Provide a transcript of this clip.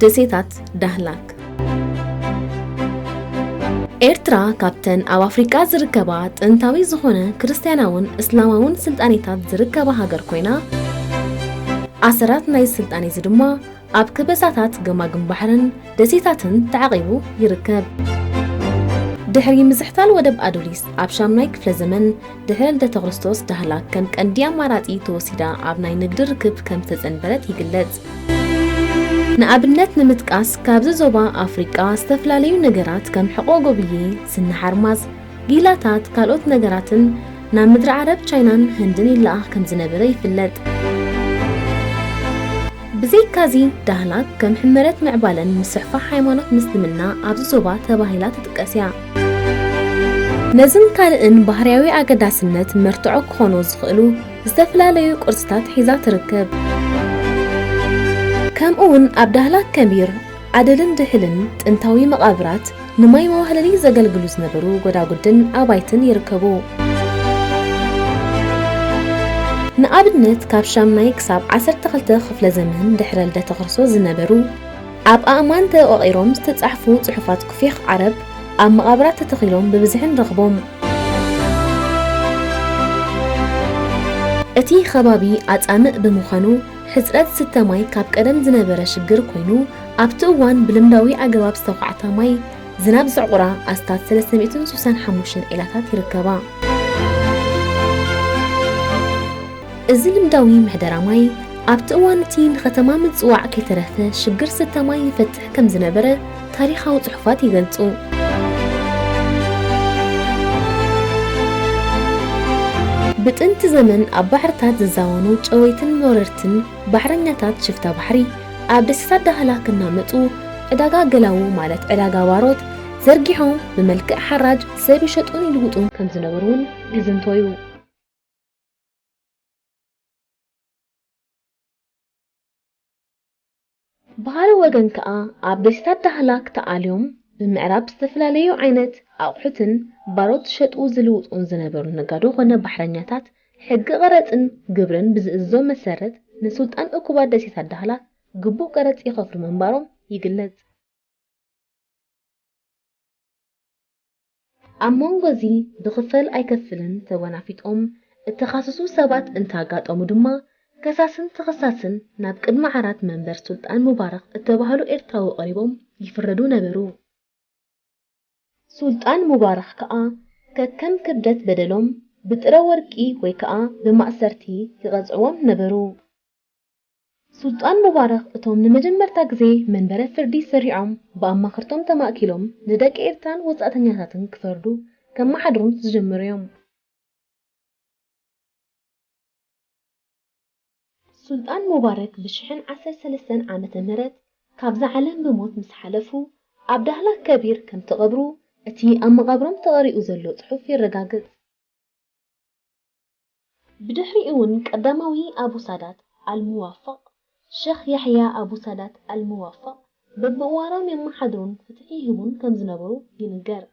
ደሴታት ዳህላክ። ኤርትራ ካብተን ኣብ ኣፍሪቃ ዝርከባ ጥንታዊ ዝኾነ ክርስትያናውን እስላማውን ስልጣኔታት ዝርከባ ሃገር ኮይና፣ ኣሰራት ናይ ስልጣኔ እዚ ድማ ኣብ ከበሳታት ገማግም ባሕርን ደሴታትን ተዓቂቡ ይርከብ። ድሕሪ ምዝሕታል ወደብ ኣዱሊስ ኣብ ሻምናይ ክፍለ ዘመን ድሕሪ ልደተ ክርስቶስ፣ ዳህላክ ከም ቀንዲ ኣማራጺ ተወሲዳ ኣብ ናይ ንግዲ ርክብ ከም ዝተጸንበረት ይግለጽ። ንኣብነት ንምጥቃስ፣ ካብዚ ዞባ ኣፍሪቃ ዝተፈላለዩ ነገራት ከም ሕቖ ጎብዬ፣ ስኒ ሓርማዝ፣ ጊላታት፣ ካልኦት ነገራትን ናብ ምድሪ ዓረብ፣ ቻይናን ህንድን ይለኣኽ ከም ዝነበረ ይፍለጥ። ብዘይካዚ፣ ዳህላክ ከም ሕመረት ምዕባለን ምስሕፋሕ ሃይማኖት ምስልምና ኣብዚ ዞባ ተባሂላ ትጥቀስ እያ። ነዝን ካልእን ባህርያዊ ኣገዳስነት መርትዖ ክኾኑ ዝኽእሉ ዝተፈላለዩ ቅርስታት ሒዛ ትርከብ። ከምኡውን ኣብ ዳህላክ ከቢር፣ ዓደልን ድሕልን ጥንታዊ መቓብራት፣ ንማይ መዋህለሊ ዘገልግሉ ዝነበሩ ጎዳጉድን ኣባይትን ይርከቡ። ንኣብነት፣ ካብ ሻምናይ ክሳብ ዓሰርተ ክልተ ክፍለ ዘመን ድሕረ ልደተ ክርስቶስ ዝነበሩ፣ ኣብ ኣእማን ተወቒሮም ዝተጻሕፉ ጽሑፋት ኩፌኽ ዓረብ ኣብ መቓብራት ተተኺሎም ብብዝሒ ንረኽቦም። እቲ ከባቢ ኣጻምእ ብምዃኑ፣ ሕጽረት ዝስተ ማይ ካብ ቀደም ዝነበረ ሽግር ኮይኑ፣ ኣብቲ እዋን ብልምዳዊ ኣገባብ ዝተዃዕታ ማይ ዝናብ ዘዕቑራ ኣስታት ሰለስተ ሚእትን ስሳን ሓሙሽተን ዒላታት ይርከባ። እዚ ልምዳዊ ምሕደራ ማይ ኣብቲ እዋን እቲ ንከተማ ምጽዋዕ ከይተረፈ ሽግር ዝስተ ማይ ይፈትሕ ከም ዝነበረ ታሪኻዊ ጽሑፋት ይገልጹ። ብጥንቲ ዘመን ኣብ ባሕርታት ዝዛወኑ ጨወይትን ወረርትን ባሕረኛታት ሽፍታ ባሕሪ ኣብ ደሴታት ዳህላክ እናመጹ ዕዳጋ ገላዉ፣ ማለት ዕዳጋ ባሮት፣ ዘርጊሖም ብመልክዕ ሓራጅ ሰብ ይሸጡን ይልውጡን ከም ዝነበሩ እውን ይዝንቶ እዩ። ብኻልእ ወገን ከኣ ኣብ ደሴታት ዳህላክ ተኣልዮም ብምዕራብ ዝተፈላለዩ ዓይነት ኣቑሑትን ባሮት ዝሸጡ ዝልውጡን ዝነበሩ ነጋዶ ኮነ ባሕረኛታት ሕጊ ቀረጽን ግብርን ብዝእዝዞ መሰረት ንሱልጣን እኩባት ደሴታት ዳህላክ ግቡእ ቀረጽ ይኸፍሉ ምንባሮም ይግለጽ። ኣብ መንጎ እዚ ብኽፈል ኣይከፍልን ተወናፊጦም እተኻሰሱ ሰባት እንተኣጋጠሙ ድማ፣ ከሳስን ተኸሳስን ናብ ቅድሚ ዓራት መንበር ሱልጣን ሙባረኽ እተባህሉ ኤርትራዊ ቀሪቦም ይፍረዱ ነበሩ። ሱልጣን ሙባረኽ ከኣ ከከም ክብደት በደሎም ብጥረ ወርቂ ወይ ከኣ ብማእሰርቲ ይቐጽዕዎም ነበሩ። ሱልጣን ሙባረኽ እቶም ንመጀመርታ ግዜ መንበረ ፍርዲ ሰሪዖም ብኣማኸርቶም ተማእኪሎም ንደቂ ኤርትራን ወጻእተኛታትን ክፈርዱ ከመሓድሩን ዝጀመሩ እዮም። ሱልጣን ሙባረክ ብሽሕን ዓሰርተ ሰለስተን ዓመተ ምህረት ካብዛ ዓለም ብሞት ምስ ሓለፉ፣ ኣብ ዳህላክ ከቢር ከም ተቐብሩ እቲ ኣብ መቓብሮም ተቐሪኡ ዘሎ ጽሑፍ የረጋግጽ። ብድሕሪኡ እውን ቀዳማዊ ኣቡ ሳዳት ኣልሙዋፈቕ፣ ሸኽ ያሕያ ኣቡ ሳዳት ኣልሙዋፈቕ፣ በብእዋኖም የመሓድሩን ፍትሒ ይህቡን ከም ዝነበሩ ይንገር።